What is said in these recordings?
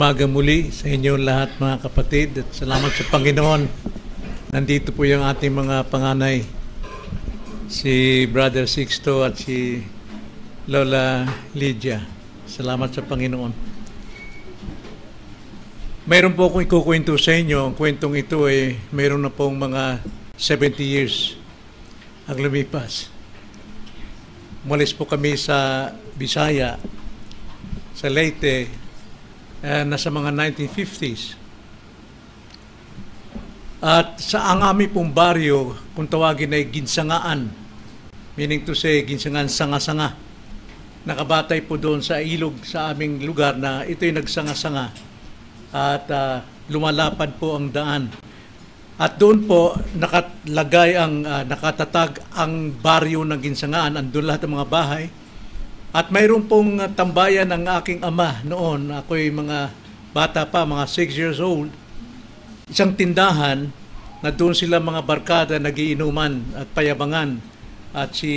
Umaga muli sa inyo lahat mga kapatid at salamat sa Panginoon. Nandito po yung ating mga panganay, si Brother Sixto at si Lola Lydia. Salamat sa Panginoon. Mayroon po akong ikukwento sa inyo. Ang kwentong ito ay mayroon na pong mga 70 years ang lumipas. Umalis po kami sa Bisaya, sa Leyte, nasa mga 1950s. At sa ang aming pong baryo, kung tawagin ay Ginsangaan, meaning to say, Ginsangaan sanga-sanga. Nakabatay po doon sa ilog sa aming lugar na ito'y nagsanga-sanga at lumalapad po ang daan. At doon po nakalagay nakatatag ang baryo ng Ginsangaan, andun lahat ng mga bahay. At mayroon pong tambayan ng aking ama noon. Ako'y mga bata pa, mga 6 years old. Isang tindahan na doon sila mga barkada nagiinuman at payabangan. At si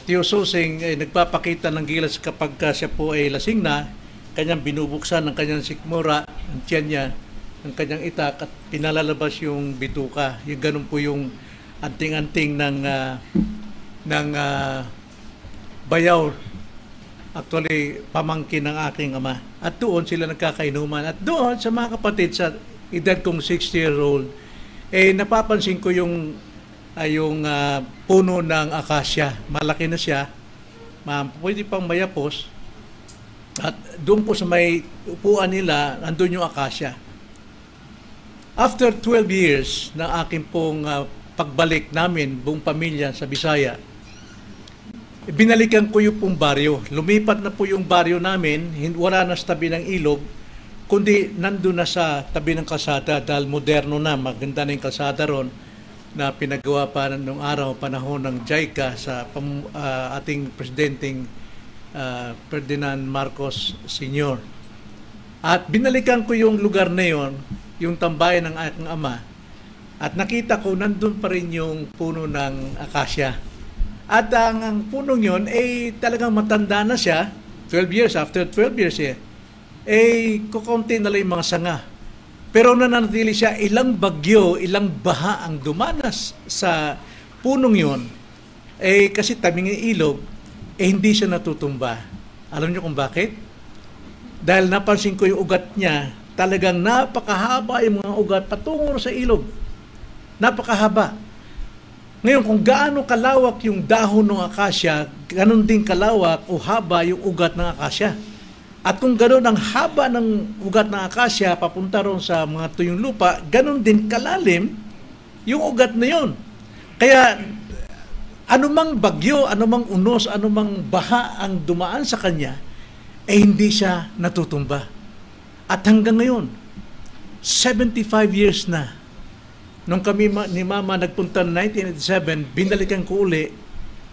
Tio Susing ay nagpapakita ng gilas kapag siya po ay lasing na. Kanyang binubuksan ng kanyang sikmura, ang tiyan niya, ng kanyang itak at pinalalabas yung bituka. Yung ganun po yung anting-anting ng bayaw, actually pamangkin ng aking ama. At doon sila nagkakainuman. At doon sa mga kapatid sa edad kong 60-year-old, napapansin ko yung puno ng akasya. Malaki na siya, pwede pang mayapos. At doon po sa may upuan nila, nandun yung akasya. After 12 years na aking pong pagbalik namin, buong pamilya sa Bisaya, binalikan ko yung pong baryo. Lumipat na po yung baryo namin, wala na sa tabi ng ilog, kundi nandun na sa tabi ng kalsada dahil moderno na, maganda na yung kalsada ron na pinagawa pa noong araw, panahon ng JICA sa ating presidenteng Ferdinand Marcos Sr. At binalikan ko yung lugar na yon, yung tambayan ng aking ama, at nakita ko nandun pa rin yung puno ng akasya. At ang punong yun, talagang matanda na siya, 12 years, after 12 years kukunti na lang yung mga sanga. Pero nananatili siya, ilang bagyo, ilang baha ang dumanas sa punong yun, kasi tabing ng ilog, hindi siya natutumba. Alam niyo kung bakit? Dahil napansin ko yung ugat niya, talagang napakahaba yung mga ugat patungo sa ilog. Napakahaba. Ngayon, kung gaano kalawak yung dahon ng akasya, ganun din kalawak o haba yung ugat ng akasya. At kung ganun ang haba ng ugat ng akasya, papunta ron sa mga tuyong lupa, ganun din kalalim yung ugat na yun. Kaya, anumang bagyo, anumang unos, anumang baha ang dumaan sa kanya, hindi siya natutumba. At hanggang ngayon, 75 years na, nung kami ni Mama nagpunta noong 1987, binalikan ko uli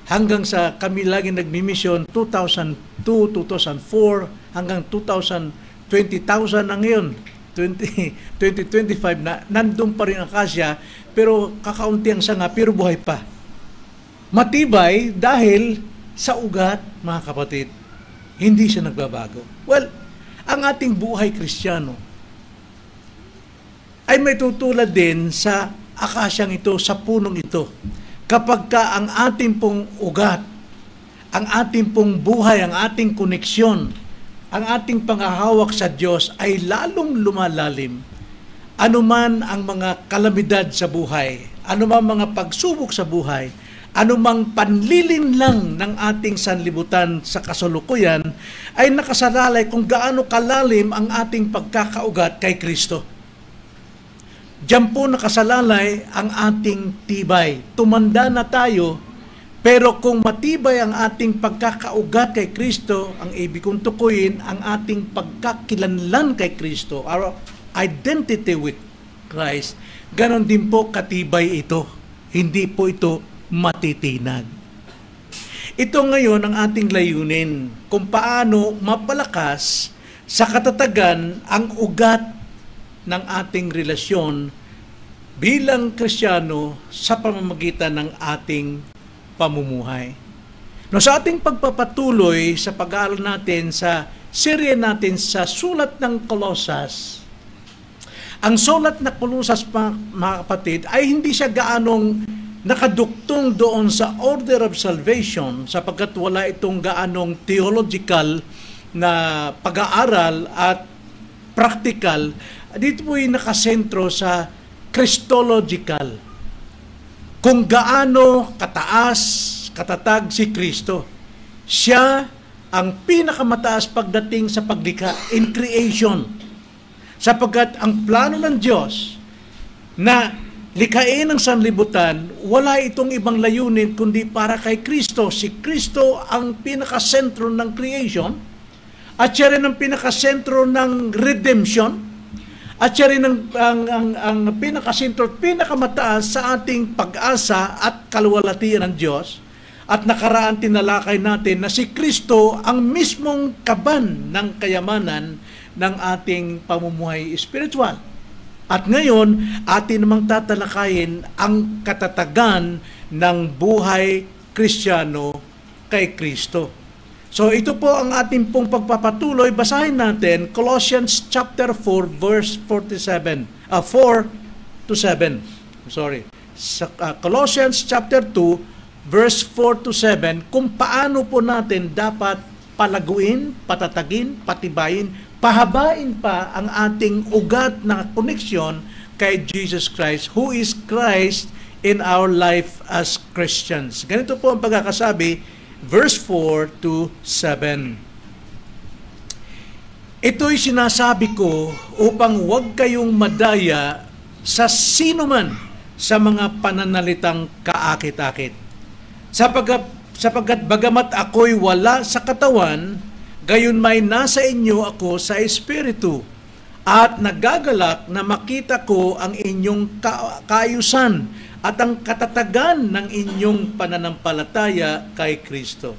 hanggang sa kami lagi nagmi-mission 2002, 2004, hanggang 2020,000 na ngayon, 2025 na, nandun pa rin ang akasya, pero kakaunti ang sanga, pero buhay pa. Matibay dahil sa ugat, mga kapatid, hindi siya nagbabago. Well, ang ating buhay Kristiyano ay may tutulad din sa akasyang ito, sa punong ito. Kapag ka ang ating pong ugat, ang ating pong buhay, ang ating koneksyon, ang ating panghahawak sa Diyos ay lalong lumalalim. Anuman ang mga kalamidad sa buhay, anuman mga pagsubok sa buhay, anumang panlilinlang ng ating sanlibutan sa kasalukuyan, ay nakasalalay kung gaano kalalim ang ating pagkakaugat kay Kristo. Diyan po nakasalalay ang ating tibay. Tumanda na tayo, pero kung matibay ang ating pagkakaugat kay Kristo, ang ibig kong tukuyin, ang ating pagkakilanlan kay Kristo, our identity with Christ, ganon din po katibay ito. Hindi po ito matitinag. Ito ngayon ang ating layunin, kung paano mapalakas sa katatagan ang ugat ng ating relasyon bilang Kristiyano sa pamamagitan ng ating pamumuhay. No, sa ating pagpapatuloy sa pag-aaral natin sa serye natin sa sulat ng Colossus. Ang sulat na Colossus, mga kapatid, ay hindi siya gaanong nakaduktong doon sa order of salvation sapagkat wala itong gaanong theological na pag-aaral at practical. Dito po ay nakasentro sa Christological. Kung gaano kataas, katatag si Kristo. Siya ang pinakamataas pagdating sa paglikha in creation. Sapagkat ang plano ng Diyos na likhain ang sanlibutan, wala itong ibang layunin kundi para kay Kristo. Si Kristo ang pinakasentro ng creation at siya rin ang pinakasentro ng redemption at siya rin ang pinakasentro at pinakamataas sa ating pag-asa at kaluwalhatian ng Diyos. At nakaraan tinalakay natin na si Kristo ang mismong kaban ng kayamanan ng ating pamumuhay espiritual. At ngayon, atin namang tatalakayin ang katatagan ng buhay Kristiyano kay Kristo. So ito po ang ating pong pagpapatuloy. Basahin natin Colossians chapter 4 verse 4 to 7. Sa Colossians chapter 2 verse 4 to 7, kung paano po natin dapat palaguin, patatagin, patibayin, pahabain pa ang ating ugat na koneksyon kay Jesus Christ, who is Christ in our life as Christians. Ganito po ang pagkakasabi, verse 4 to 7. Ito'y sinasabi ko upang huwag kayong madaya sa sinuman sa mga pananalitang kaakit-akit. Sapagkat bagamat ako'y wala sa katawan, gayon may nasa inyo ako sa espiritu, at nagagalak na makita ko ang inyong kaayusan at ang katatagan ng inyong pananampalataya kay Kristo.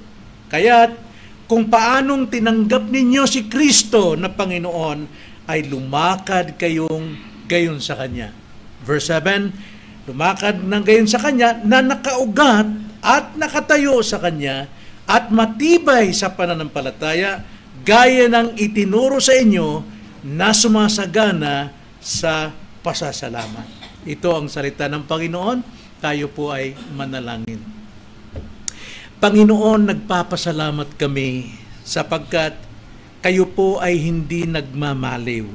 Kaya't kung paanong tinanggap ninyo si Kristo na Panginoon, ay lumakad kayong gayon sa Kanya. Verse 7, lumakad ng gayon sa Kanya na nakaugat at nakatayo sa Kanya at matibay sa pananampalataya gaya ng itinuro sa inyo na sumasagana sa pasasalamat. Ito ang salita ng Panginoon. Tayo po ay manalangin. Panginoon, nagpapasalamat kami sapagkat kayo po ay hindi nagmamaliw.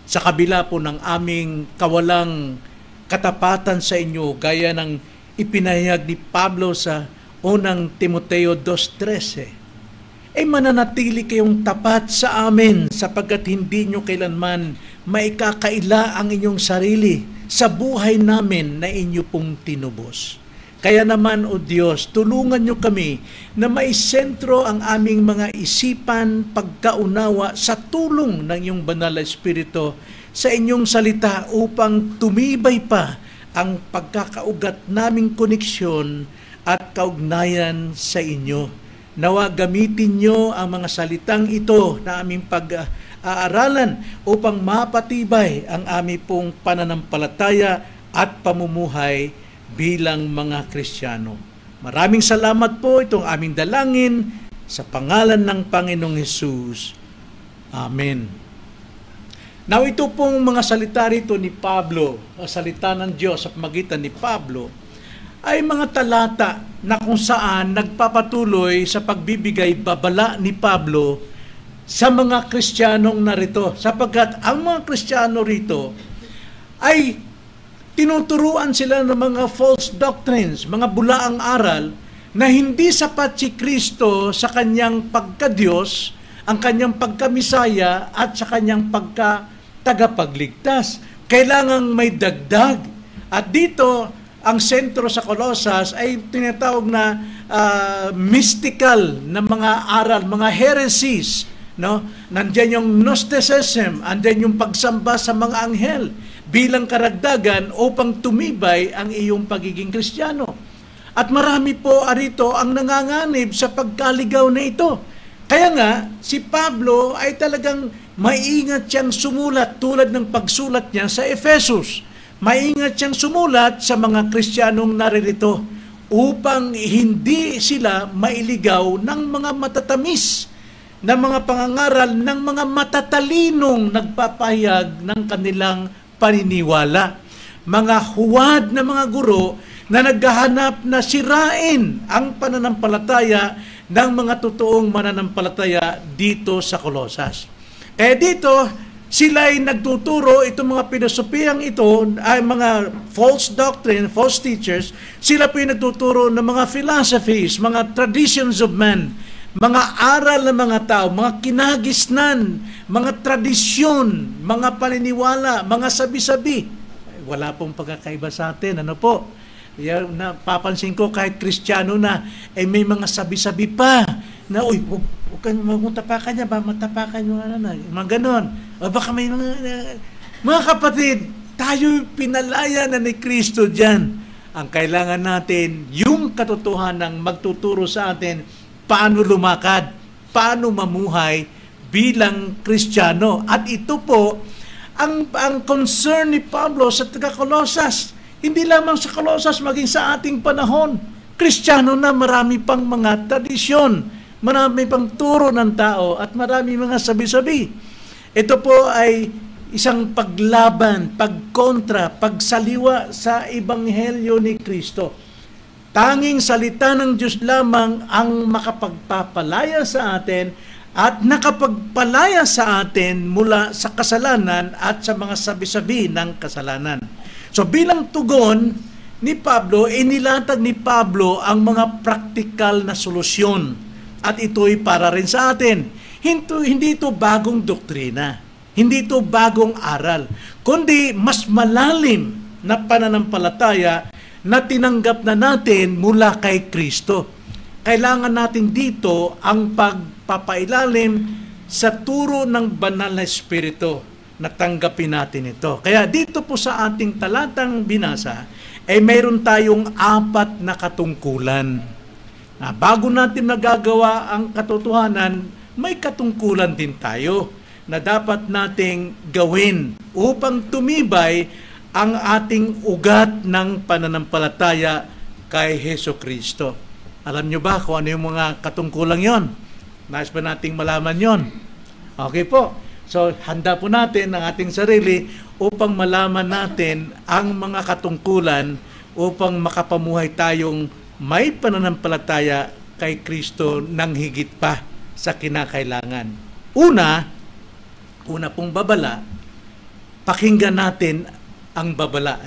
Sa kabila po ng aming kawalang katapatan sa inyo gaya ng ipinahayag ni Pablo sa unang Timoteo 2:13, ay mananatili kayong tapat sa amin sapagkat hindi nyo kailanman maikakaila ang inyong sarili sa buhay namin na inyo pong tinubos. Kaya naman, O Diyos, tulungan nyo kami na maisentro ang aming mga isipan, pagkaunawa sa tulong ng iyong banal na Espiritu sa inyong salita upang tumibay pa ang pagkakaugat naming koneksyon at kaugnayan sa inyo. Nawa gamitin nyo ang mga salitang ito na aming pag-aaralan upang mapatibay ang aming pong pananampalataya at pamumuhay bilang mga Kristiyano. Maraming salamat po, itong aming dalangin sa pangalan ng Panginoong Hesus. Amen. Now, ito pong mga salita rito ni Pablo, salita ng Diyos sa pamagitan ni Pablo, ay mga talata na kung saan nagpapatuloy sa pagbibigay babala ni Pablo sa mga Kristiyanong narito. Sapagkat ang mga Kristiyano rito ay tinuturuan sila ng mga false doctrines, mga bulaang aral, na hindi sapat si Kristo sa kanyang pagka-Diyos, ang kanyang pagka-Misaya at sa kanyang tagapagligtas. Kailangang may dagdag. At dito, ang sentro sa Colossus ay tinatawag na mystical na mga aral, mga heresies. No? Nandiyan yung Gnosticism, andiyan yung pagsamba sa mga anghel bilang karagdagan upang tumibay ang iyong pagiging Kristiyano. At marami po arito ang nanganganib sa pagkaligaw na ito. Kaya nga, si Pablo ay talagang maingat siyang sumulat tulad ng pagsulat niya sa Efesus. Maingat siyang sumulat sa mga Kristiyanong naririto upang hindi sila mailigaw ng mga matatamis ng mga pangangaral ng mga matatalinong nagpapahayag ng kanilang paniniwala. Mga huwad na mga guro na naghahanap na sirain ang pananampalataya ng mga totoong mananampalataya dito sa Colosas. Dito, sila ay nagtuturo, itong mga pinasopiyang ito, ay mga false doctrine, false teachers, sila po yung nagtuturo ng mga philosophies, mga traditions of man, mga aral ng mga tao, mga kinagisnan, mga tradisyon, mga paniniwala, mga sabi-sabi. Wala pong pagkakaiba sa atin, ano po? Napapansin ko kahit Kristiyano na, may mga sabi-sabi pa, na, uy, huwag magtapakan niya ba? Matapakan yung mga ganon. O baka may mga kapatid, tayo pinalaya na ni Kristo dyan. Ang kailangan natin, yung katotohanan magtuturo sa atin, paano lumakad, paano mamuhay bilang Kristiyano. At ito po, ang concern ni Pablo sa taga-Colosas, hindi lamang sa Colosas, maging sa ating panahon. Kristiyano na marami pang mga tradisyon, marami pang turo ng tao, at marami mga sabi-sabi. Ito po ay isang paglaban, pagkontra, pagsaliwa sa Ebanghelyo ni Kristo. Tanging salita ng Diyos lamang ang makapagpapalaya sa atin at nakapagpalaya sa atin mula sa kasalanan at sa mga sabi-sabi ng kasalanan. So bilang tugon ni Pablo, inilatag ni Pablo ang mga praktikal na solusyon. At ito'y para rin sa atin. Hindi ito bagong doktrina. Hindi ito bagong aral. Kundi mas malalim na pananampalataya na tinanggap na natin mula kay Kristo. Kailangan natin dito ang pagpapailalim sa turo ng banal na Espiritu na tanggapin natin ito. Kaya dito po sa ating talatang binasa, mayroon tayong 4 na katungkulan. Bago natin nagagawa ang katotohanan, may katungkulan din tayo na dapat nating gawin upang tumibay ang ating ugat ng pananampalataya kay Hesus Kristo. Alam nyo ba kung ano yung mga katungkulang yon? Nais ba nating malaman yon? Okay po. So, handa po natin ang ating sarili upang malaman natin ang mga katungkulan upang makapamuhay tayong may pananampalataya kay Kristo ng higit pa sa kinakailangan. Una pong babala, pakinggan natin ang babala.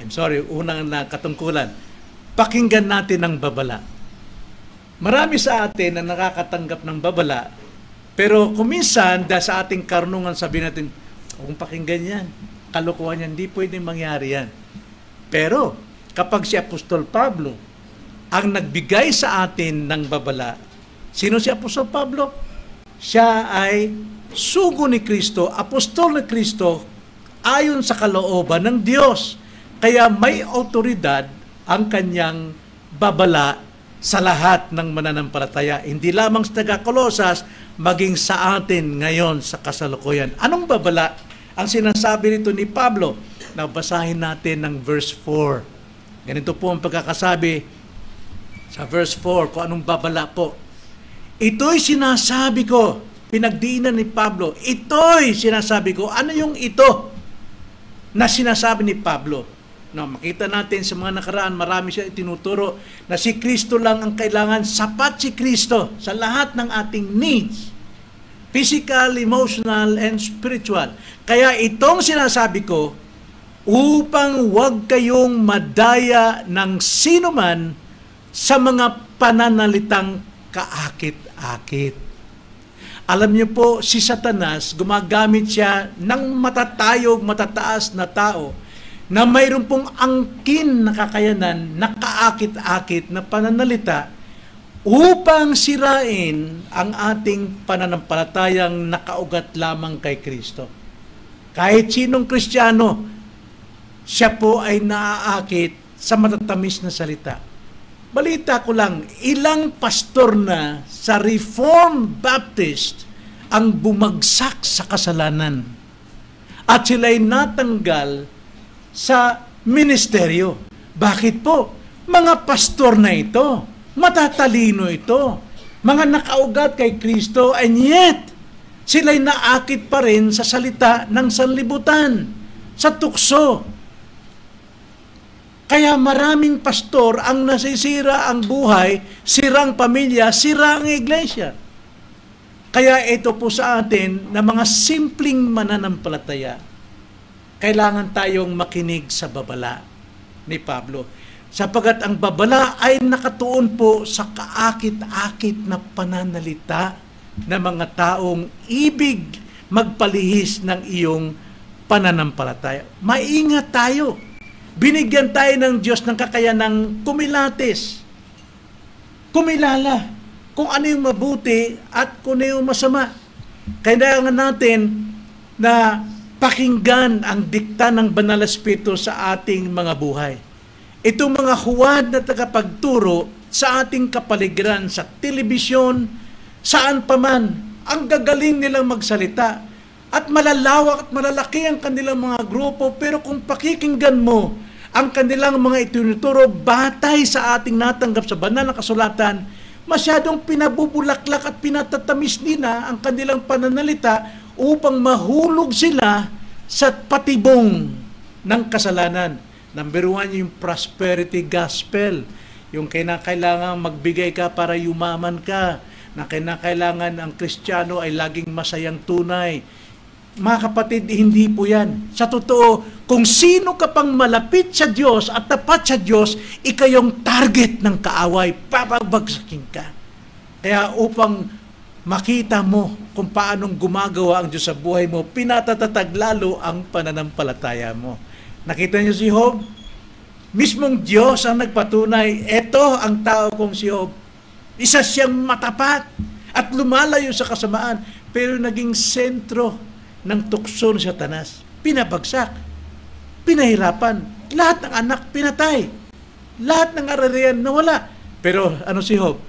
Unang katungkulan, pakinggan natin ang babala. Marami sa atin na nakakatanggap ng babala, pero kuminsan, dahil sa ating karunungan, sabihin natin, kung pakinggan yan, kalokohan yan, hindi pwedeng mangyari yan. Pero, kapag si Apostol Pablo ang nagbigay sa atin ng babala, sino si Apostol Pablo? Siya ay sugo ni Kristo, apostol ni Kristo, ayon sa kalooban ng Diyos. Kaya may autoridad ang kanyang babala sa lahat ng mananampalataya. Hindi lamang sa taga-Colosas, maging sa atin ngayon sa kasalukuyan. Anong babala ang sinasabi nito ni Pablo? Nabasahin natin ng verse 4. Ganito po ang pagkakasabi sa verse 4, kung anong babala po. Ito'y sinasabi ko, pinagdiinan ni Pablo, ito'y sinasabi ko. Ano yung ito na sinasabi ni Pablo? Makita natin sa mga nakaraan, marami siya itinuturo na si Kristo lang ang kailangan. Sapat si Kristo sa lahat ng ating needs. Physical, emotional, and spiritual. Kaya itong sinasabi ko, upang huwag kayong madaya ng sino man sa mga pananalitang kaakit-akit. Alam niyo po, si Satanas, gumagamit siya ng matatayog, matataas na tao na mayroon pong angkin na kakayanan, na kaakit-akit na pananalita upang sirain ang ating pananampalatayang nakaugat lamang kay Kristo. Kahit sinong Kristiyano, siya po ay naaakit sa matatamis na salita. Balita ko lang, ilang pastor na sa Reformed Baptist ang bumagsak sa kasalanan at sila'y natanggal sa ministeryo. Bakit po? Mga pastor na ito, matatalino ito, mga nakaugat kay Kristo, and yet, Sila'y naakit pa rin sa salita ng sanlibutan, sa tukso. Kaya maraming pastor ang nasisira ang buhay, sirang pamilya, sira ang iglesia. Kaya ito po sa atin na mga simpleng mananampalataya, kailangan tayong makinig sa babala ni Pablo. Sapagat ang babala ay nakatuon po sa kaakit-akit na pananalita ng mga taong ibig magpalihis ng iyong pananampalataya. Maingat tayo. Binigyan tayo ng Diyos ng kakayanang kumilatis, kumilala kung ano yung mabuti at kung ano yung masama. Kailangan natin na pakinggan ang dikta ng Banal na Espiritu sa ating mga buhay. Itong mga huwad na tagapagturo sa ating kapaligiran, sa telebisyon, saan paman, ang gagaling nilang magsalita at malalawak at malalaki ang kanilang mga grupo, pero kung pakikinggan mo ang kanilang mga itinuturo batay sa ating natanggap sa banal na kasulatan, masyadong pinabubulaklak at pinatatamis nila ang kanilang pananalita upang mahulog sila sa patibong ng kasalanan. Number 1, yung prosperity gospel. Yung kinakailangan magbigay ka para yumaman ka, na kinakailangan ang Kristiyano ay laging masayang tunay. Mga kapatid, hindi po yan. Sa totoo, kung sino ka pang malapit sa Diyos at tapat sa Diyos, ikayong target ng kaaway, papabagsakin ka. Kaya upang makita mo kung paanong gumagawa ang Diyos sa buhay mo, pinatatatag lalo ang pananampalataya mo. Nakita niyo si Job? Mismong Diyos ang nagpatunay, eto ang tao kong si Job. Isa siyang matapat at lumalayo sa kasamaan, pero naging sentro ng tukso ng Satanas. Pinabagsak, pinahirapan, lahat ng anak pinatay, lahat ng ararian nawala. Pero ano si Job?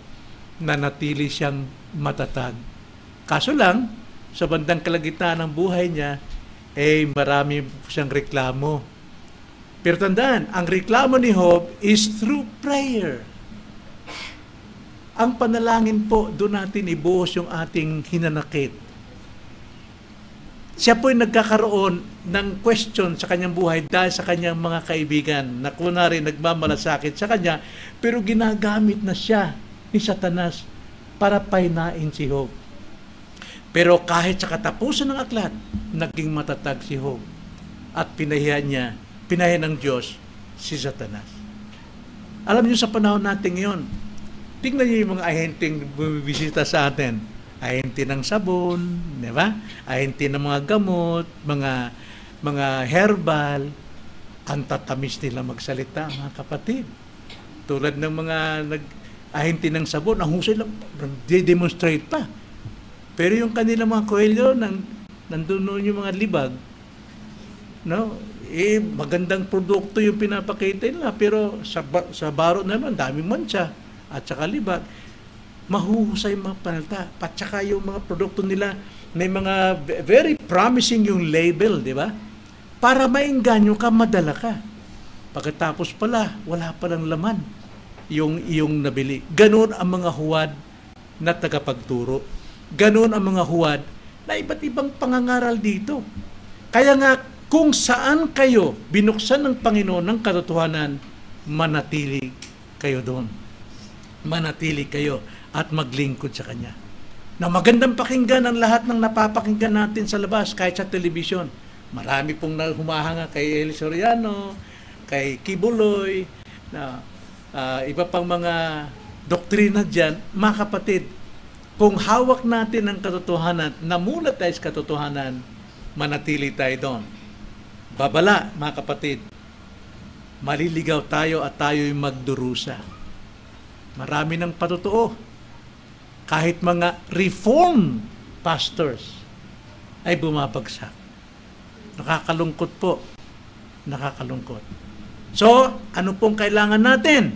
Nanatili siyang matatag. Kaso lang, sa bandang kalagitnaan ng buhay niya, marami siyang reklamo. Pero tandaan, ang reklamo ni Job is through prayer. Ang panalangin po, doon natin ibuhos yung ating hinanakit. Siya po'y nagkakaroon ng question sa kanyang buhay dahil sa kanyang mga kaibigan na kunwari nagmamalasakit sa kanya, pero ginagamit na siya ni Satanas para pahinain si Job. Pero kahit sa katapusan ng aklat, naging matatag si Job at pinahiya ng Diyos si Satanas. Alam niyo sa panahon natin ngayon, tingnan niyo yung mga ahenteng bumibisita sa atin. Ahente ng sabon, di ba? Ahente ng mga gamot, mga herbal. Ang tatamis nila magsalita, mga kapatid. Tulad ng mga ahente ng sabon, ang husay lang, de-demonstrate pa. Pero yung kanilang mga koelyo, nandun yung mga libag, no? Magandang produkto yung pinapakita nila, pero sa baro naman, daming mancha at saka libag. Mahuhusay mga panalita. At saka yung mga produkto nila, may mga very promising yung label, di ba? Para maengganyo ka, madala ka. Pagkatapos pala, wala palang laman yung iyong nabili. Ganon ang mga huwad na tagapagturo. Ganon ang mga huwad na iba't ibang pangangaral dito. Kaya nga, kung saan kayo binuksan ng Panginoon ng katotohanan, manatili kayo doon. Manatili kayo at maglingkod sa Kanya. Na magandang pakinggan ang lahat ng napapakinggan natin sa labas, kahit sa telebisyon. Marami pong humahanga kay Eli Soriano, kay Kibuloy, na iba pang mga doktrina dyan. Mga kapatid, kung hawak natin ang katotohanan, namulat tayo sa katotohanan, manatili tayo doon. Babala, mga kapatid, maliligaw tayo at tayo'y magdurusa. Marami ng patotoo. Kahit mga reform pastors ay bumabagsak. Nakakalungkot po. Nakakalungkot. So, ano pong kailangan natin?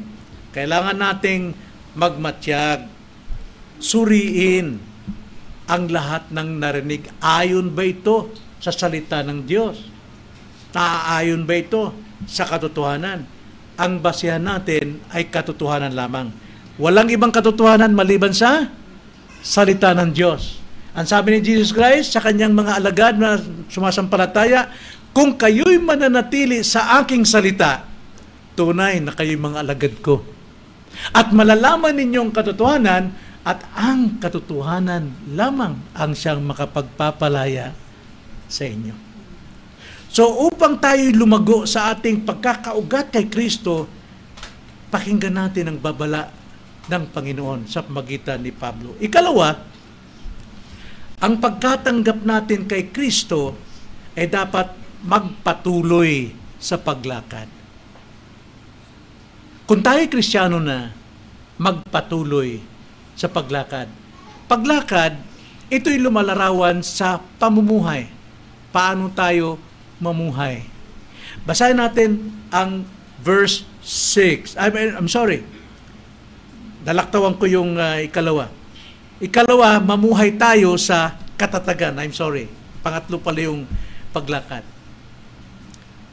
Kailangan nating magmatyag, suriin ang lahat ng narinig. Ayon ba ito sa salita ng Diyos? Naaayon ba ito sa katotohanan? Ang basihan natin ay katotohanan lamang. Walang ibang katotohanan maliban sa salita ng Diyos. Ang sabi ni Jesus Christ sa kanyang mga alagad na sumasampalataya, kung kayo'y mananatili sa aking salita, tunay na kayo'y mga alagad ko. At malalaman ninyong katotohanan, at ang katotohanan lamang ang siyang makapagpapalaya sa inyo. So upang tayo'y lumago sa ating pagkakaugat kay Kristo, pakinggan natin ang babala ng Panginoon sa pamagitan ni Pablo. Ikalawa, ang pagkatanggap natin kay Kristo ay dapat magpatuloy sa paglakad. Kung tayo Kristiyano na, magpatuloy sa paglakad. Paglakad, ito'y lumalarawan sa pamumuhay. Paano tayo mamuhay? Basahin natin ang verse 6. I'm sorry. Dalaktawan ko yung ikalawa. Ikalawa, mamuhay tayo sa katatagan. I'm sorry. Pangatlo pala yung paglakad.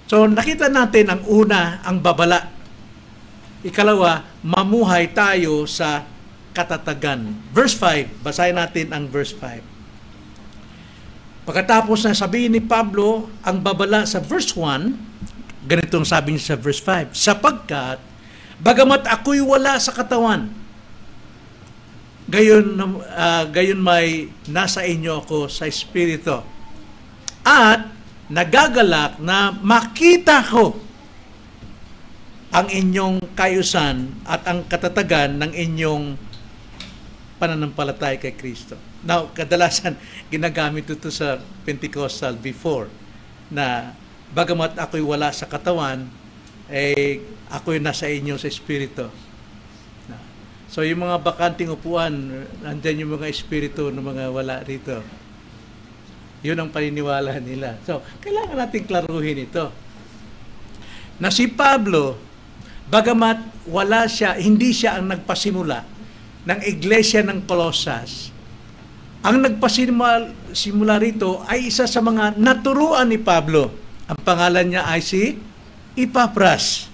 So, nakita natin ang una, ang babala. Ikalawa, mamuhay tayo sa katatagan. Verse 5, basahin natin ang verse 5. Pagkatapos na sabihin ni Pablo ang babala sa verse 1, ganitong sabi niya sa verse 5, sapagkat, bagamat ako'y wala sa katawan, gayon may nasa inyo ako sa Espiritu. At nagagalak na makita ko ang inyong kayusan at ang katatagan ng inyong pananampalataya kay Kristo. Now, kadalasan ginagamit ito sa Pentecostal before na bagamat ako'y wala sa katawan, ako'y nasa inyo sa Espiritu. So, yung mga bakanting upuan, nandyan yung mga espiritu ng mga wala rito. Yun ang paniniwala nila. So, kailangan natin klaruhin ito. Na si Pablo, bagamat wala siya, hindi siya ang nagpasimula ng iglesia ng Colossus. Ang nagpasimula rito ay isa sa mga naturuan ni Pablo. Ang pangalan niya ay si Epapras.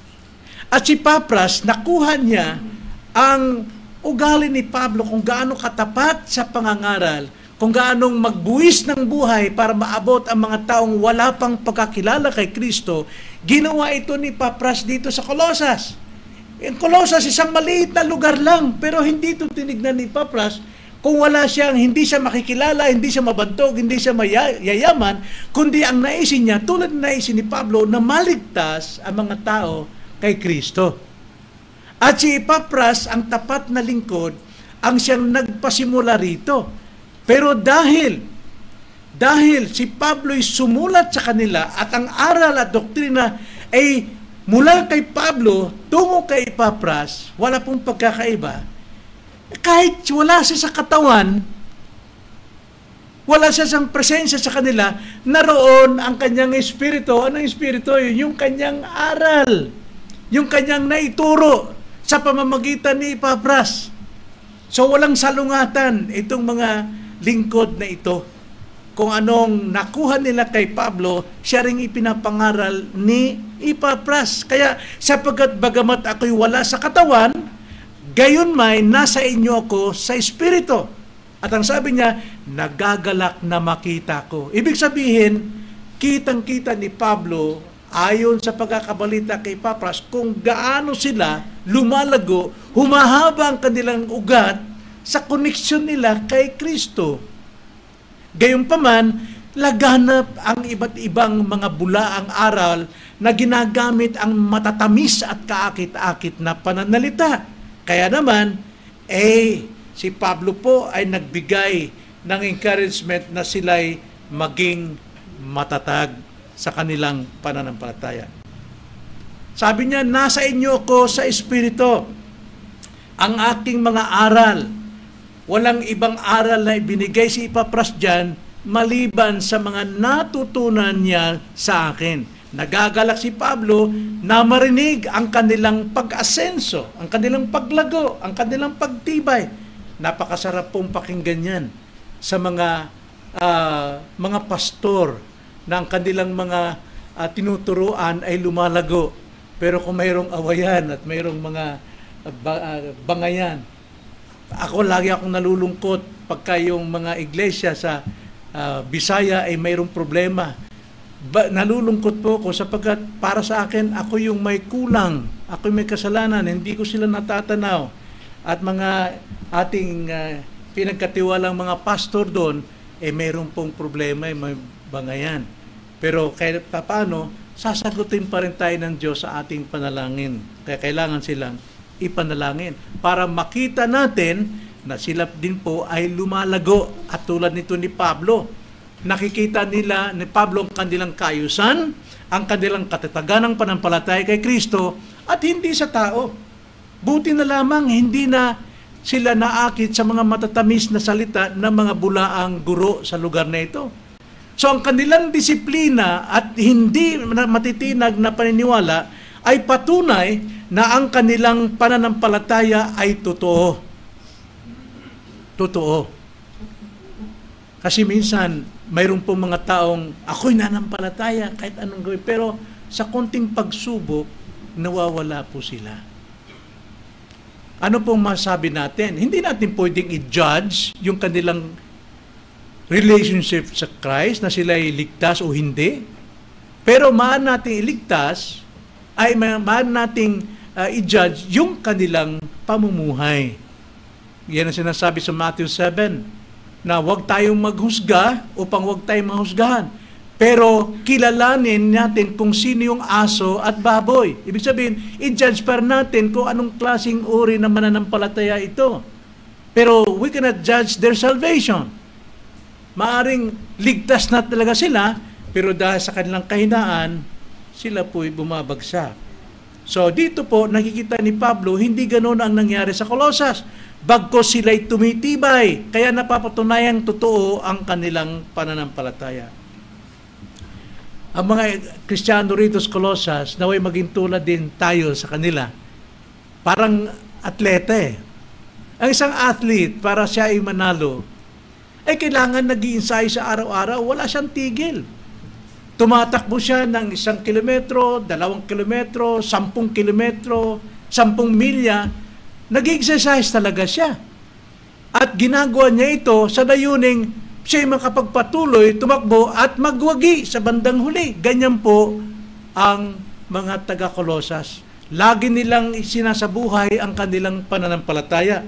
At si Epapras, nakuha niya ang ugali ni Pablo kung gaano katapat sa pangangaral, kung gaanong magbuwis ng buhay para maabot ang mga taong wala pang pagkakilala kay Kristo. Ginawa ito ni Epapras dito sa Colossus. Ang Colossus, isang maliit na lugar lang, pero hindi ito tinignan ni Epapras kung hindi siya makikilala, hindi siya mabantog, hindi siya mayayaman, kundi ang naisin niya, tulad ng naisin ni Pablo, na maligtas ang mga tao kay Kristo. At si Epapras, ang tapat na lingkod, ang siyang nagpasimula rito. Pero dahil si Pablo'y sumulat sa kanila at ang aral at doktrina ay mula kay Pablo tungo kay Epapras, wala pong pagkakaiba. Kahit wala siya sa katawan, wala siya sa presensya sa kanila, naroon ang kanyang espiritu. Anong espiritu? Yung kanyang aral. Yung kanyang naituro sa pamamagitan ni Epapras. So walang salungatan itong mga lingkod na ito. Kung anong nakuha nila kay Pablo, siya ring ipinapangaral ni Epapras. Kaya sapagkat bagamat ako'y wala sa katawan, gayon may nasa inyo ako sa Espiritu. At ang sabi niya, nagagalak na makita ko. Ibig sabihin, kitang-kita ni Pablo ayon sa pagkakabalita kay Epapras kung gaano sila lumalago, humahaba ang kanilang ugat sa koneksyon nila kay Kristo. Gayunpaman, laganap ang iba't ibang mga bulaang aral na ginagamit ang matatamis at kaakit-akit na pananalita. Kaya naman, si Pablo po ay nagbigay ng encouragement na sila'y maging matatag sa kanilang pananampalataya. Sabi niya, nasa inyo ko sa Espiritu ang aking mga aral. Walang ibang aral na ibinigay si Epapras dyan maliban sa mga natutunan niya sa akin. Nagagalak si Pablo na marinig ang kanilang pag-asenso, ang kanilang paglago, ang kanilang pagtibay. Napakasarap pong pakinggan yan sa mga pastor na ang kanilang mga tinuturuan ay lumalago. Pero kung mayroong awayan at mayroong mga bangayan, Lagi akong nalulungkot pagka yung mga iglesia sa Bisaya ay mayroong problema. Nalulungkot po ako sapagkat para sa akin, ako yung may kulang, ako yung may kasalanan, hindi ko sila natatanaw. At mga ating pinagkatiwalang mga pastor doon, mayroong pong problema, may bangayan. Pero kahit paano, sasagutin pa rin tayo ng Diyos sa ating panalangin. Kaya kailangan silang ipanalangin para makita natin na sila din po ay lumalago. At tulad nito ni Pablo, nakikita nila ni Pablo ang kanilang kaayusan, ang kanilang katatagan ng panampalataya kay Kristo at hindi sa tao. Buti na lamang hindi na sila naakit sa mga matatamis na salita ng mga bulaang guro sa lugar na ito. So ang kanilang disiplina at hindi matitinag na paniniwala ay patunay na ang kanilang pananampalataya ay totoo. Totoo. Kasi minsan, mayroon po mga taong, ako'y nanampalataya kahit anong gawin. Pero sa konting pagsubok, nawawala po sila. Ano pong masabi natin? Hindi natin pwedeng i-judge yung kanilang relationship sa Christ, na sila ay ligtas o hindi. Pero maan natin iligtas, ay maan nating i-judge yung kanilang pamumuhay. Yan ang sinasabi sa Matthew 7, na huwag tayong maghusga upang huwag tayong mahusgahan. Pero kilalanin natin kung sino yung aso at baboy. Ibig sabihin, i-judge pa natin kung anong klaseng uri ng mananampalataya ito. Pero we cannot judge their salvation. Maaring ligtas na talaga sila, pero dahil sa kanilang kahinaan, sila po'y bumabagsak. So dito po, nakikita ni Pablo, hindi ganoon ang nangyari sa Colosas. Bagkos sila'y tumitibay, kaya napapatunayang totoo ang kanilang pananampalataya. Ang mga Kristiyano rito sa Colosas, naway maging tulad din tayo sa kanila. Parang atleta eh. Ang isang athlete, para siya ay manalo, kailangan nag-i-ensayo sa araw-araw, wala siyang tigil. Tumatakbo siya ng 1 kilometro, 2 kilometro, 10 kilometro, 10 milya, nag-exercise talaga siya. At ginagawa niya ito sa dayuning siya'y makapagpatuloy, tumakbo at magwagi sa bandang huli. Ganyan po ang mga taga-Kolosas. Lagi nilang sinasabuhay ang kanilang pananampalataya.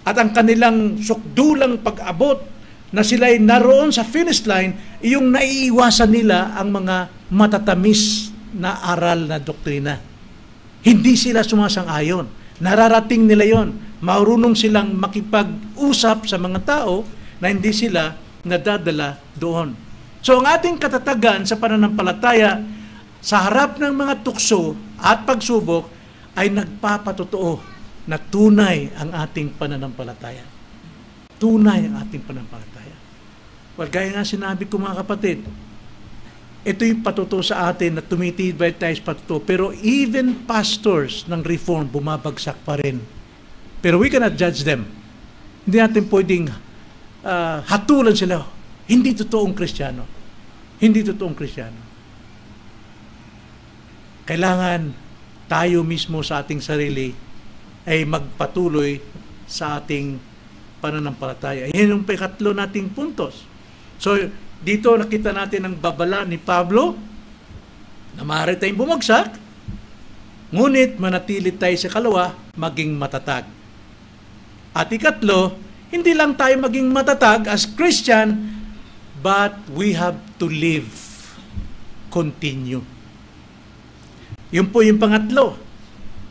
At ang kanilang sukdulang pag-abot na sila'y naroon sa finish line, yung naiiwasan nila ang mga matatamis na aral na doktrina. Hindi sila sumasang-ayon. Nararating nila yon. Marunong silang makipag-usap sa mga tao na hindi sila nadadala doon. So ang ating katatagan sa pananampalataya sa harap ng mga tukso at pagsubok ay nagpapatotoo na tunay ang ating pananampalataya. Tunay ang ating pananampalataya. Well, gaya nga sinabi ko mga kapatid, ito yung patuto sa atin na tumitibay tayo sa patuto. Pero even pastors ng Reform, bumabagsak pa rin. Pero we cannot judge them. Hindi natin pwedeng hatulan sila. Hindi totoong Kristiyano. Hindi totoong Kristiyano. Kailangan tayo mismo sa ating sarili ay magpatuloy sa ating pananampalataya. Yan yung ikatlo nating puntos. So, dito nakita natin ang babala ni Pablo na maaari tayong bumagsak, ngunit manatili tayo sa kalawa, maging matatag. At ikatlo, hindi lang tayo maging matatag as Christian, but we have to live, continue. Yun po yung pangatlo.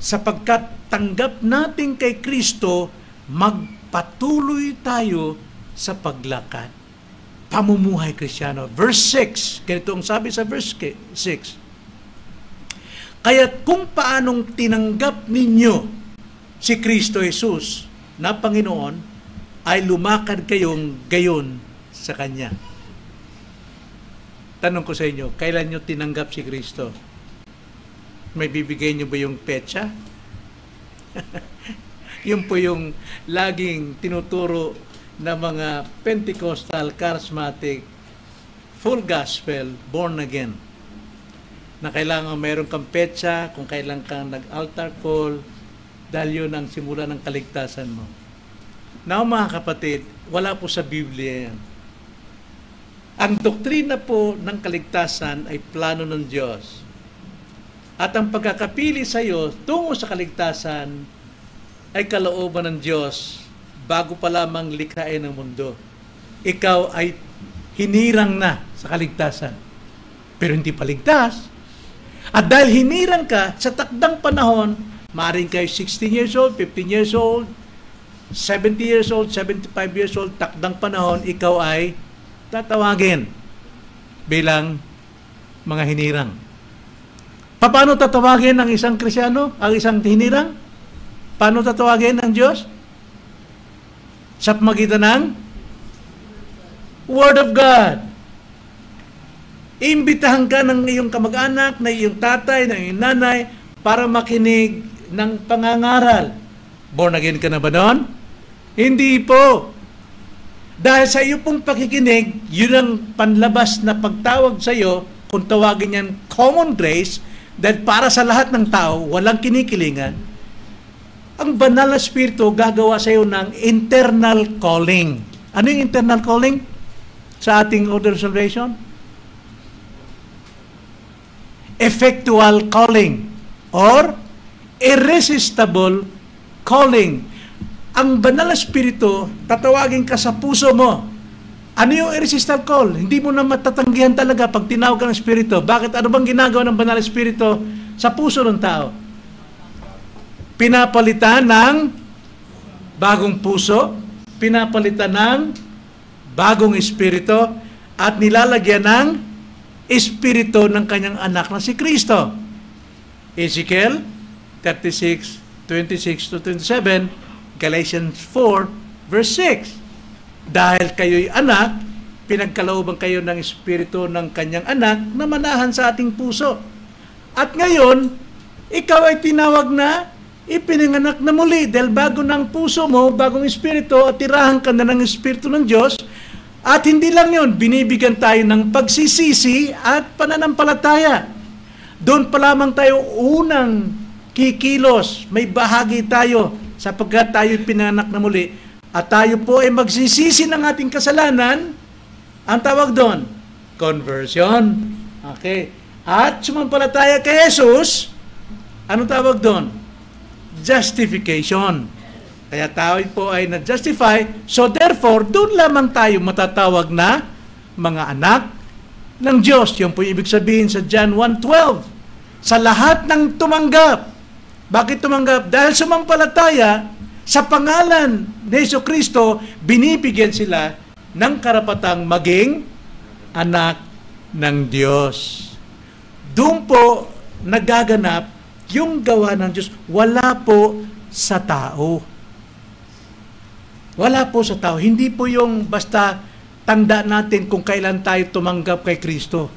Sapagkat tanggap natin kay Kristo, magpatuloy tayo sa paglakad. Pamumuhay Kristiyano. Verse 6, ganito ang sabi sa verse 6. Kaya't kung paanong tinanggap ninyo si Kristo Jesus na Panginoon, ay lumakad kayong gayon sa Kanya. Tanong ko sa inyo, kailan nyo tinanggap si Kristo? May bibigay nyo ba yung petsa? Yun po yung laging tinuturo na mga Pentecostal, Charismatic, full gospel, born again. Na kailangan mayroon kang petsa, kung kailan kang nag-altar call, dahil yun ang simula ng kaligtasan mo. Now mga kapatid, wala po sa Biblia yan. Ang doktrina po ng kaligtasan ay plano ng Diyos. At ang pagkakapili sa iyo tungo sa kaligtasan ay kalooban ng Diyos bago pa lamang likhain ng mundo. Ikaw ay hinirang na sa kaligtasan, pero hindi pa ligtas. At dahil hinirang ka, sa takdang panahon, maaaring kayo 16 years old, 15 years old, 70 years old, 75 years old, takdang panahon, ikaw ay tatawagin bilang mga hinirang. Paano tatawagin ang isang Krisyano, ang isang hinirang? Paano tatawagin ng Diyos? Sa pamagitan ng Word of God. Imbitahan ka ng iyong kamag-anak, ng iyong tatay, ng iyong nanay, para makinig ng pangangaral. Born again ka na ba doon? Hindi po. Dahil sa iyo pong pakikinig, yun ang panlabas na pagtawag sa iyo, kung tawagin yan common grace, dahil para sa lahat ng tao, walang kinikilingan, ang banal na spirito gagawa sa iyo ng internal calling. Ano yung internal calling sa ating order of salvation? Effectual calling or irresistible calling. Ang banal na spirito, tatawagin ka sa puso mo. Ano yung irresistible call? Hindi mo na matatanggihan talaga pag tinawag ka ng spirito. Bakit? Ano bang ginagawa ng banal na spirito sa puso ng tao? Pinapalitan ng bagong puso, pinapalitan ng bagong espiritu, at nilalagyan ng espiritu ng kanyang anak na si Kristo. Ezekiel 36, 26 to 27, Galatians 4, verse 6. Dahil kayo'y anak, pinagkalooban kayo ng espiritu ng kanyang anak na manahan sa ating puso. At ngayon, ikaw ay tinawag na ipinanganak na muli dahil bago ng puso mo, bagong espiritu, at tirahan ka na ng espiritu ng Diyos. At hindi lang yun, binibigyan tayo ng pagsisisi at pananampalataya. Doon pa lamang tayo unang kikilos, may bahagi tayo sapagkat tayo pinanganak na muli. At tayo po ay magsisisi ng ating kasalanan. Ang tawag doon, conversion. Okay. At sumampalataya kay Jesus, ano tawag doon? Justification. Kaya tayo po ay na-justify. So therefore, doon lamang tayo matatawag na mga anak ng Diyos. Yung po ibig sabihin sa John 1:12. Sa lahat ng tumanggap. Bakit tumanggap? Dahil sumampalataya sa pangalan ni Jesucristo, binibigyan sila ng karapatang maging anak ng Diyos. Doon po nagaganap yung gawa ng Diyos. Wala po sa tao. Wala po sa tao. Hindi po yung basta tanda natin kung kailan tayo tumanggap kay Kristo.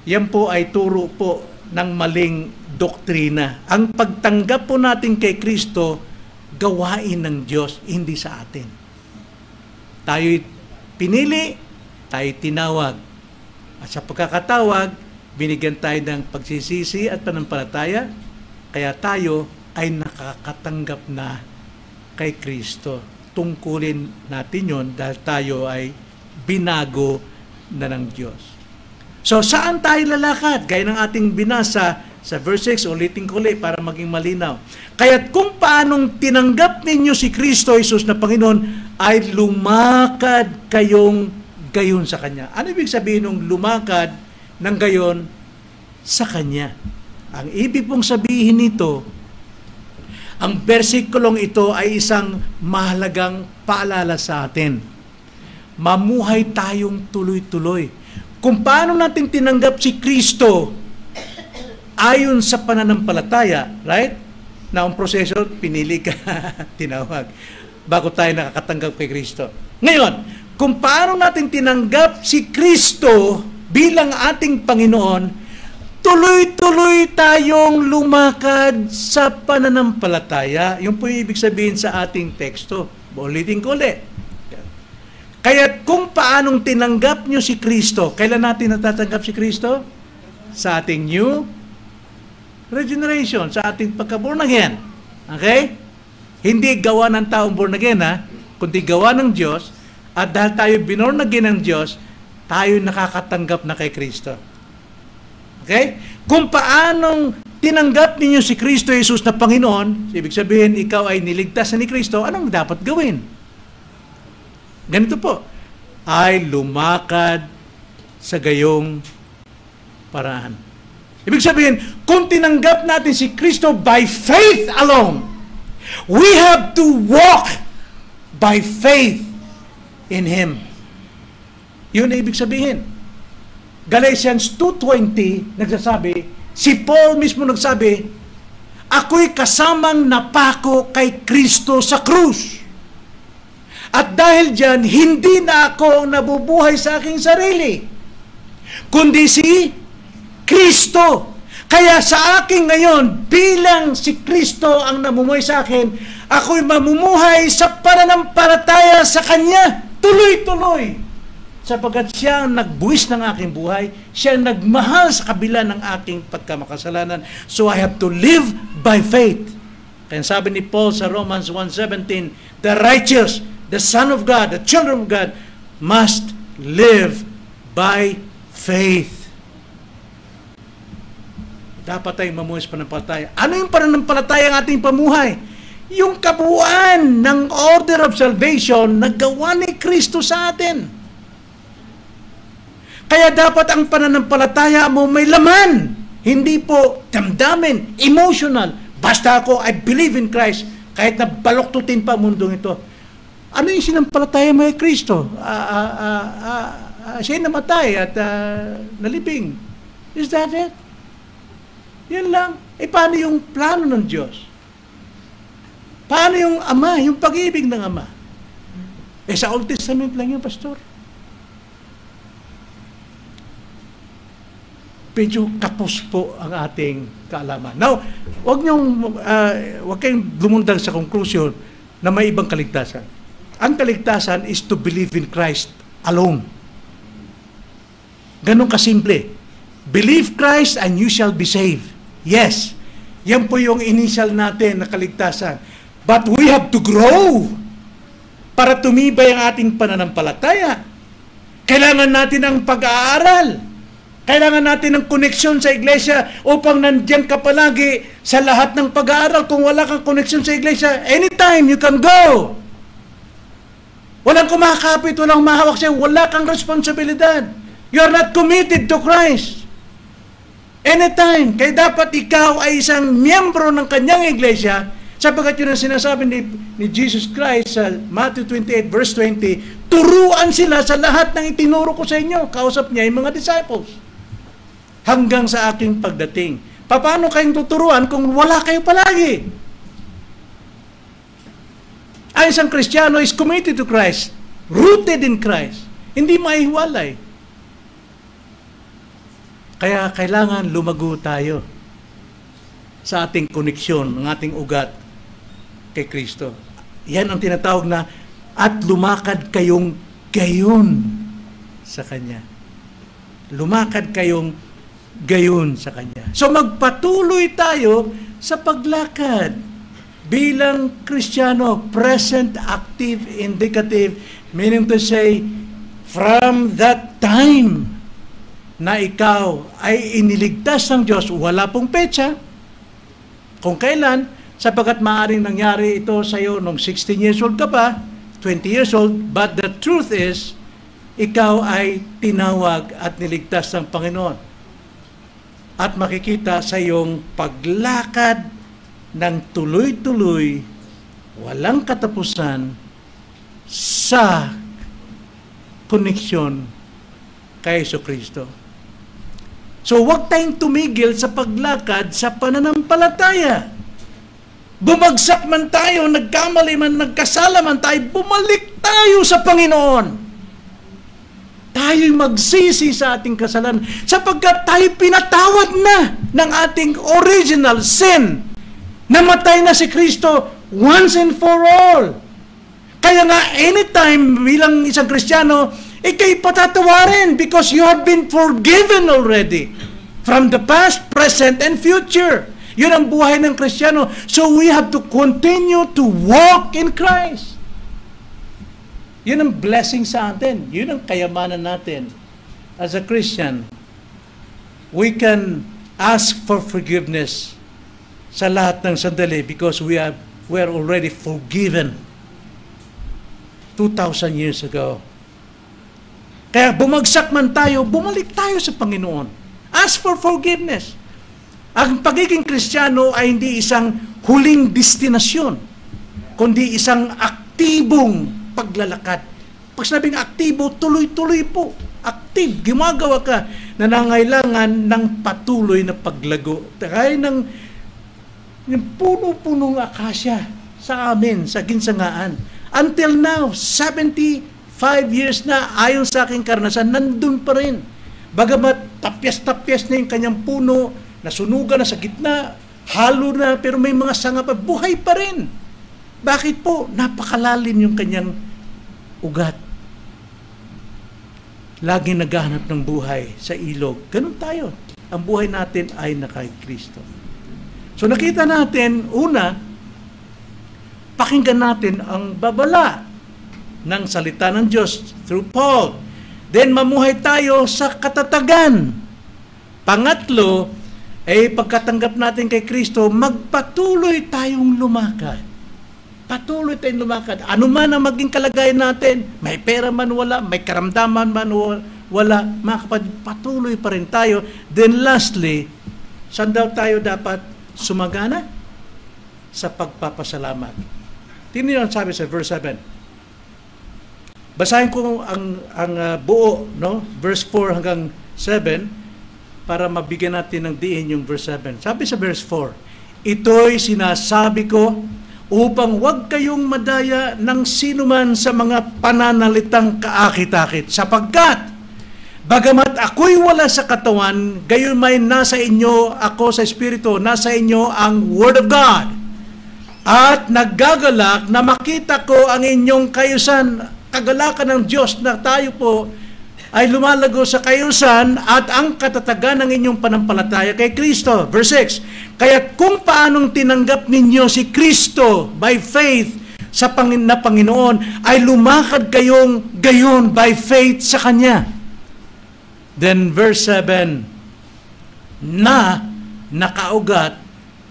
Yan po ay turo po ng maling doktrina. Ang pagtanggap po natin kay Kristo, gawain ng Diyos, hindi sa atin. Tayo'y pinili, tayo'y tinawag. At sa pagkakatawag, binigyan tayo ng pagsisisi at panampalataya, kaya tayo ay nakakatanggap na kay Kristo. Tungkulin natin yon dahil tayo ay binago na ng Diyos. So, saan tayo lalakad? Gaya ng ating binasa sa verse 6, ulitin ko ulit para maging malinaw. Kaya't kung paanong tinanggap ninyo si Kristo Jesus na Panginoon, ay lumakad kayong gayon sa Kanya. Ano ibig sabihin ng lumakad ng gayon sa Kanya? Ang ibig pong sabihin nito, ang bersikulong ito ay isang mahalagang paalala sa atin. Mamuhay tayong tuloy-tuloy. Kung paano natin tinanggap si Kristo ayon sa pananampalataya, right? Na ang proseso, pinili ka, tinawag, bago tayo nakakatanggap kay Kristo. Ngayon, kung paano natin tinanggap si Kristo bilang ating Panginoon, tuloy-tuloy tayong lumakad sa pananampalataya. Yung po yung ibig sabihin sa ating teksto. Ulitin ko ulit. Kaya kung paanong tinanggap nyo si Kristo, kailan natin natatanggap si Kristo? Sa ating new regeneration, sa ating pagka-born again. Okay? Hindi gawa ng taong born again, ha? kundi gawa ng Diyos, at dahil tayo binorn again ng Diyos, tayo nakakatanggap na kay Kristo. Okay? Kung paanong tinanggap ninyo si Kristo Jesus na Panginoon, ibig sabihin, ikaw ay niligtas ni Kristo, anong dapat gawin? Ganito po, ay lumakad sa gayong paraan. Ibig sabihin, kung tinanggap natin si Kristo by faith alone, we have to walk by faith in Him. Yun ang ibig sabihin. Galatians 2:20 nagsasabi, si Paul mismo nagsabi, ako'y kasamang napako kay Kristo sa krus. At dahil dyan, hindi na ako nabubuhay sa aking sarili, kundi si Kristo. Kaya sa akin ngayon, bilang si Kristo ang namumuhay sa akin, ako'y mamumuhay sa pananampalataya sa Kanya, tuloy-tuloy. Sapagkat siya ang nagbuwis ng aking buhay, siya ang nagmahal sa kabila ng aking pagkamakasalanan. So I have to live by faith. Kaya sabi ni Paul sa Romans 1:17, the righteous, the Son of God, the children of God, must live by faith. Dapat tayong mamuhay sa pananampalataya. Ano yung pananampalataya ng ating pamuhay? Yung kabuuan ng order of salvation na gawa ni Kristo sa atin. Kaya dapat ang pananampalataya mo may laman. Hindi po damdamin, emotional. Basta ako, I believe in Christ. Kahit na baloktutin pa mundong ito. Ano yung sinampalataya mo kay Kristo? Siya namatay at nalibing. Is that it? Yan lang. Paano yung plano ng Diyos? Paano yung Ama, yung pag-ibig ng Ama? Sa Old Testament lang yun, Pastor. Medyo kapos po ang ating kaalaman. Now, wag kayong lumundang sa conclusion na may ibang kaligtasan. Ang kaligtasan is to believe in Christ alone. Ganun kasimple. Believe Christ and you shall be saved. Yes. Yan po yung initial natin na kaligtasan. But we have to grow para tumibay ang ating pananampalataya. Kailangan natin ng pag-aaral. Kailangan natin ng koneksyon sa iglesia upang nandiyan ka palagi sa lahat ng pag-aaral. Kung wala kang koneksyon sa iglesia, anytime you can go. Walang kumakapit, walang mahawak sa'yo, wala kang responsibilidad. You are not committed to Christ. Anytime. Kaya dapat ikaw ay isang miyembro ng kanyang iglesia, sapagkat yun ang sinasabi ni Jesus Christ sa Matthew 28 verse 20, turuan sila sa lahat ng itinuro ko sa inyo. Kausap niya yung mga disciples. Hanggang sa aking pagdating. Paano kayong tuturuan kung wala kayo palagi? Ay, isang Kristiyano is committed to Christ, rooted in Christ. Hindi maihiwalay. Kaya kailangan lumago tayo sa ating koneksyon, ng ating ugat kay Kristo. Yan ang tinatawag na at lumakad kayong gayon sa Kanya. Lumakad kayong gayon sa Kanya. So magpatuloy tayo sa paglakad bilang Kristiyano, present, active, indicative, meaning to say, from that time na ikaw ay iniligtas ng Diyos, wala pong petsa kung kailan, sapagkat maaaring nangyari ito sa iyo nung 16 years old ka pa, 20 years old, but the truth is, ikaw ay tinawag at niligtas ng Panginoon. At makikita sa iyong paglakad ng tuloy-tuloy, walang katapusan sa koneksyon kay Jesucristo. So, huwag tayong tumigil sa paglakad sa pananampalataya. Bumagsak man tayo, nagkamali man, nagkasala man tayo, bumalik tayo sa Panginoon. Tayo'y magsisi sa ating kasalanan sapagkat tayo pinatawad na ng ating original sin. Namatay na si Kristo once and for all. Kaya nga, anytime bilang isang Kristiyano, ikay patatawarin because you have been forgiven already from the past, present, and future. Yun ang buhay ng Kristiyano. So we have to continue to walk in Christ. Yun ang blessing sa atin. Yun ang kayamanan natin. As a Christian, we can ask for forgiveness sa lahat ng sandali because we are already forgiven 2,000 years ago. Kaya bumagsak man tayo, bumalik tayo sa Panginoon. Ask for forgiveness. Ang pagiging Kristiyano ay hindi isang huling destinasyon, kundi isang aktibong paglalakad. Pag sinabing aktibo, tuloy-tuloy po. Active, gumagawa ka na nangailangan ng patuloy na paglago. Kaya yung puno-punong akasya sa amin, sa ginsangaan. Until now, 75 years na, ayon sa aking karanasan, nandun pa rin. Bagamat tapyas-tapyas na yung kanyang puno, nasunugan na sa gitna, halo na, pero may mga sanga pa, buhay pa rin. Bakit po? Napakalalim yung kanyang ugat. Lagi naghahanap ng buhay sa ilog. Ganun tayo. Ang buhay natin ay na kay Kristo. So nakita natin, una, pakinggan natin ang babala ng salita ng Diyos through Paul. Then mamuhay tayo sa katatagan. Pangatlo, pagkatanggap natin kay Kristo, magpatuloy tayong lumakad. Patuloy tayong lumakad. Ano man ang maging kalagayan natin, may pera man wala, may karamdaman man wala, mga kapatid, patuloy pa rin tayo. Then lastly, saan daw tayo dapat sumagana? Sa pagpapasalamat. Tingnan niyo ang sabi sa verse 7. Basahin ko ang buo, no? Verse 4 hanggang 7 para mabigyan natin ng diin yung verse 7. Sabi sa verse 4, ito'y sinasabi ko upang huwag kayong madaya ng sinuman sa mga pananalitang kaakit-akit, sapagkat bagamat ako'y wala sa katawan, gayon may nasa inyo ako sa Espiritu, nasa inyo ang Word of God. At naggagalak na makita ko ang inyong kayusan, kagalakan ng Diyos na tayo po ay lumalago sa kayusan at ang katatagan ng inyong panampalataya kay Kristo. Verse 6, kaya kung paanong tinanggap ninyo si Kristo by faith sa Panginoon, ay lumakad kayong gayon by faith sa Kanya. Then verse 7, na nakaugat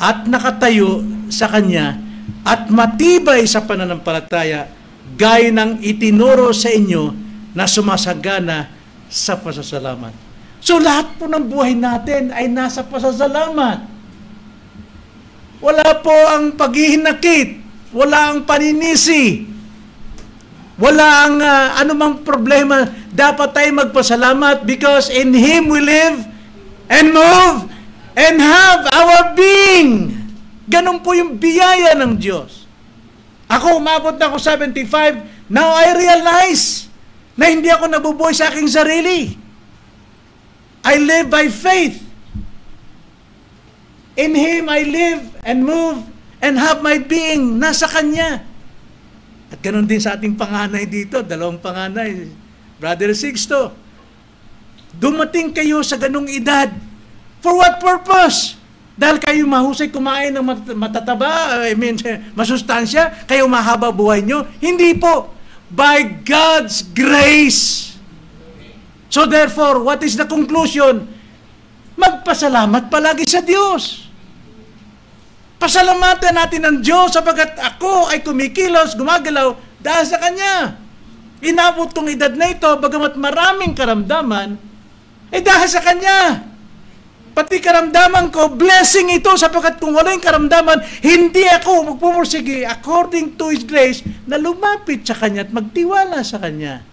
at nakatayo sa Kanya at matibay sa pananampalataya, gaya ng itinuro sa inyo na sumasagana sa pasasalamat. So lahat po ng buhay natin ay nasa pasasalamat. Wala po ang paghihinakit, wala ang paninisi, wala ang anumang problema. Dapat tayo magpasalamat because in Him we live and move and have our being. Ganun po yung biyaya ng Diyos. Ako, umabot na ako 75, now I realize na hindi ako nabubuhay sa aking sarili. I live by faith. In Him I live and move and have my being. Nasa Kanya. At ganun din sa ating panganay dito, dalawang panganay, Brother Sixto. Dumating kayo sa ganung edad. For what purpose? Dahil kayo mahusay kumain ng matataba, masustansya, kayo mahaba buhay nyo? Hindi po. By God's grace. So therefore, what is the conclusion? Magpasalamat palagi sa Diyos. Pasalamatan natin ang Diyos sapagat ako ay kumikilos, gumagalaw dahil sa Kanya. Inabot tong edad na ito, bagamat maraming karamdaman, dahil sa Kanya. Pati karamdaman ko, blessing ito sapagkat kung wala yung karamdaman, hindi ako magpupursige according to His grace na lumapit sa Kanya at magtiwala sa Kanya.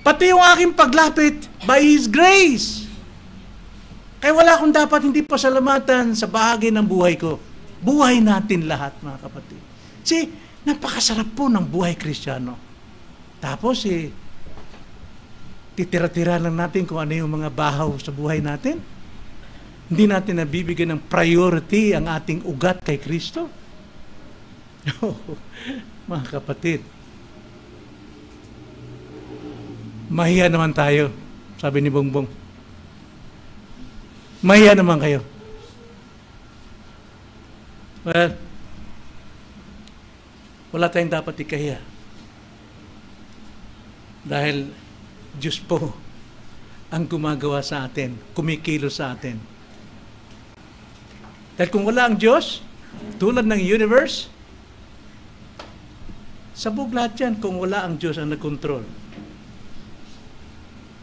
Pati yung aking paglapit by His grace. Kaya wala akong dapat hindi pasalamatan sa bahagi ng buhay ko. Buhay natin lahat, mga kapatid. See, napakasarap po ng buhay Kristiyano. Tapos, titira-tira lang natin kung ano yung mga bahaw sa buhay natin. Hindi natin nabibigyan ng priority ang ating ugat kay Kristo. Mga kapatid, mahiya naman tayo, sabi ni Bongbong. Mahiya naman kayo. Well, wala tayong dapat ikahiya. Dahil Diyos po ang gumagawa sa atin, kumikilo sa atin. Dahil kung wala ang Diyos, tulad ng universe, sabog lahat yan kung wala ang Diyos ang nagkontrol.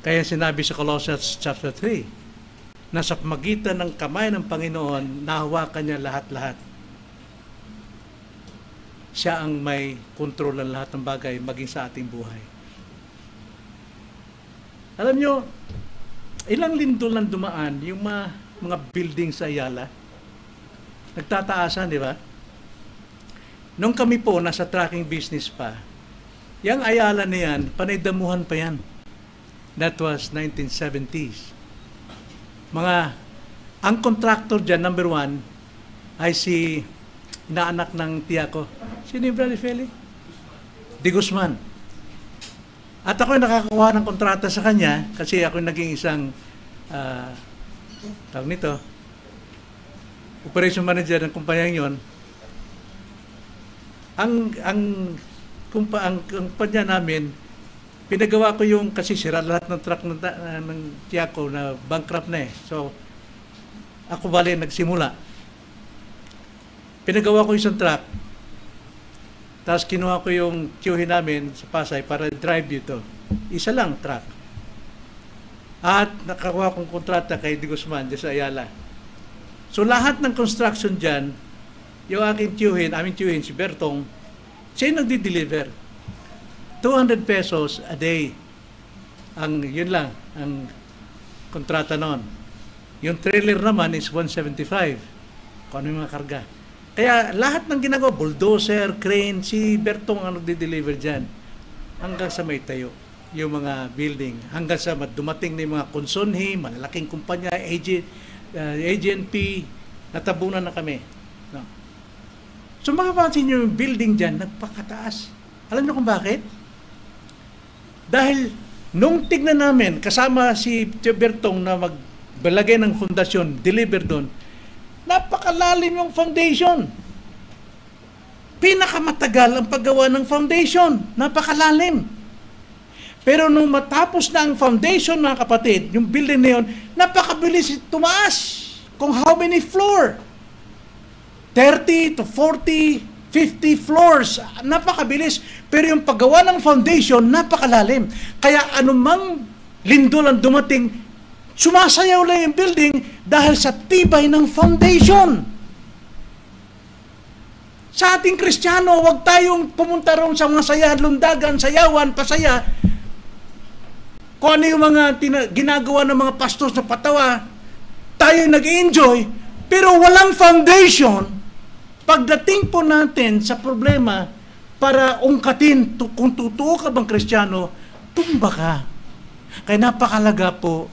Kaya sinabi sa Colossians chapter 3, na sa pamagitan ng kamay ng Panginoon, nahawakan niya lahat-lahat. Siya ang may kontrol ng lahat ng bagay, maging sa ating buhay. Alam nyo, ilang lindol lang dumaan yung mga building sa Ayala. Nagtataasan, di ba? Nung kami po, nasa trucking business pa, yung Ayala na yan, panaydamuhan pa yan. That was 1970s. Ang contractor dyan, number 1, ay si inaanak ng tiya ko. Sino yung Brother Feli? Di Guzman. At ako nakakuha ng kontrata sa kanya kasi ako naging isang tawag nito, operation manager ng kumpanya yon. Ang kumpanya namin, pinagawa ko yung kasi sira lahat ng truck ng tiya ko na bankrupt na eh. So, ako bali nagsimula. Pinagawa ko isang truck. Tapos kinuha ko yung tiyuhin namin sa Pasay para drive dito. Isa lang truck. At nakakuha kong kontrata kay Di Guzman dyan sa Ayala. So lahat ng construction dyan, yung aking tiyuhin, aming tiyuhin, si Bertong, siya yung nagdi-deliver. 200 pesos a day. Yun lang, ang kontrata noon. Yung trailer naman is 175. Kung ano yung mga karga. Kaya lahat ng ginagawa, bulldozer, crane, si Bertong ang nagde-deliver dyan. Hanggang sa may tayo, yung mga building. Hanggang sa dumating na yung mga konsonhi, malalaking kumpanya, AGNP, natabunan na kami. No. So makapansin nyo yung building dyan, nagpakataas. Alam nyo kung bakit? Dahil nung tignan namin, kasama si Bertong na magbalagay ng fondasyon, deliver doon, napakalalim yung foundation. Pinakamatagal ang paggawa ng foundation. Napakalalim. Pero nung matapos na ang foundation, mga kapatid, yung building na yun, napakabilis tumaas. Kung how many floor? 30 to 40, 50 floors. Napakabilis. Pero yung paggawa ng foundation, napakalalim. Kaya anumang lindol ang dumating, sumasayaw lang yung building dahil sa tibay ng foundation. Sa ating Kristiyano, huwag tayong pumunta ron sa mga sayahan, lundagan, sayawan, pasaya. Kung ano yung mga ginagawa ng mga pastors na patawa, tayo nag-enjoy, pero walang foundation. Pagdating po natin sa problema para ungkatin kung totoo ka bang Kristiyano, tumba ka. Kaya napakalaga po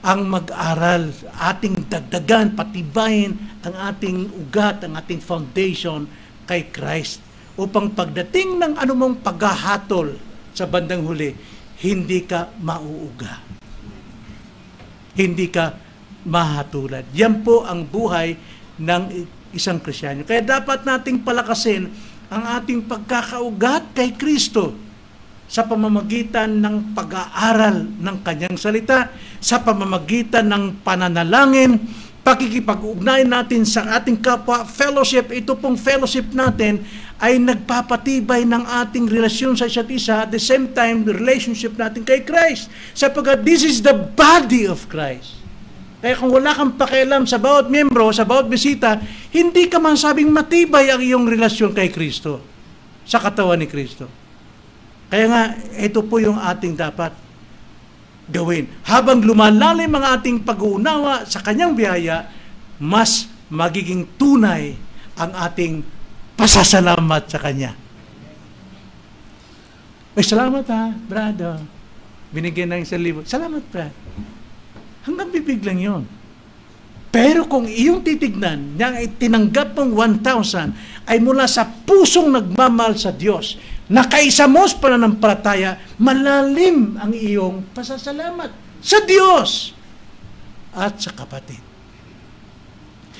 ang mag-aral, ating dagdagan, patibayin ang ating ugat, ang ating foundation kay Christ. Upang pagdating ng anumang paghahatol sa bandang huli, hindi ka mauuga. Hindi ka mahatulan. Yan po ang buhay ng isang Kristiyano. Kaya dapat nating palakasin ang ating pagkakaugat kay Kristo sa pamamagitan ng pag-aaral ng Kanyang salita, sa pamamagitan ng pananalangin, pakikipag-ugnayan natin sa ating kapwa, fellowship. Ito pong fellowship natin ay nagpapatibay ng ating relasyon sa isa't isa, at the same time, the relationship natin kay Christ. Sapagkat this is the body of Christ. Kaya kung wala kang pakialam sa bawat miyembro, sa bawat bisita, hindi ka man sabing matibay ang iyong relasyon kay Kristo, sa katawan ni Kristo. Kaya nga, ito po yung ating dapat gawin. Habang lumalalim ang ating pag-uunawa sa Kanyang biyaya, mas magiging tunay ang ating pasasalamat sa Kanya. Ay, salamat ha, brado. Binigyan ng 1,000. Salamat, brad. Hanggang bibig lang yun. Pero kung iyong titignan, niyang tinanggap mong 1,000 ay mula sa pusong nagmamahal sa Diyos, na kaisa mo sa pananampalataya, malalim ang iyong pasasalamat sa Diyos at sa kapatid.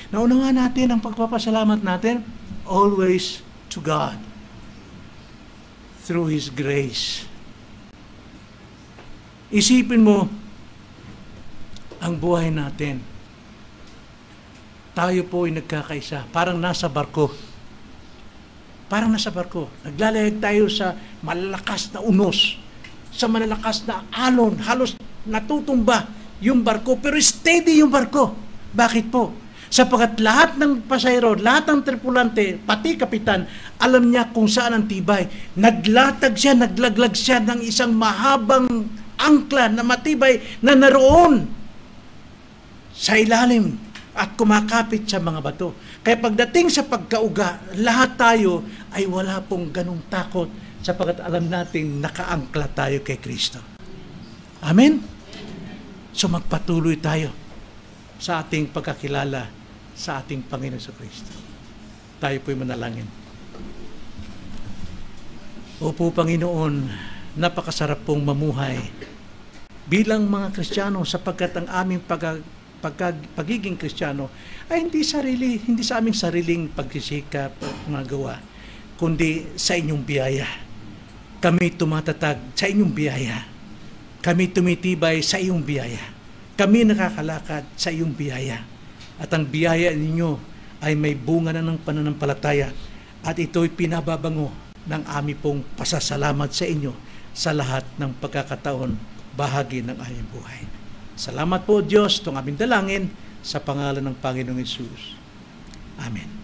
Nauna nga natin ang pagpapasalamat natin, always to God, through His grace. Isipin mo, ang buhay natin, tayo po ay nagkakaisa, parang nasa barko. Parang nasa barko. Naglalayag tayo sa malalakas na unos, sa malalakas na alon, halos natutumba yung barko, pero steady yung barko. Bakit po? Sapagkat lahat ng pasahero, lahat ng tripulante, pati kapitan, alam niya kung saan ang tibay. Naglatag siya, naglaglag siya ng isang mahabang angkla na matibay na naroon sa ilalim at kumakapit sa mga bato. Kaya pagdating sa pagkauga, lahat tayo ay wala pong ganong takot sapagkat alam natin nakaangkla tayo kay Kristo. Amen? So magpatuloy tayo sa ating pagkakilala sa ating Panginoon sa Kristo. Tayo po'y manalangin. Opo, Panginoon, napakasarap pong mamuhay bilang mga Kristiyano sapagkat ang aming pagiging Kristiyano ay hindi sa aming sariling pagsisikap at magawa, kundi sa inyong biyaya. Kami tumatatag sa inyong biyaya. Kami tumitibay sa iyong biyaya. Kami nakakalakad sa iyong biyaya. At ang biyaya ninyo ay may bunga na ng pananampalataya at ito'y pinababango ng aming pong pasasalamat sa inyo sa lahat ng pagkakataon bahagi ng aming buhay. Salamat po, Diyos, itong aming dalangin sa pangalan ng Panginoong Hesus. Amen.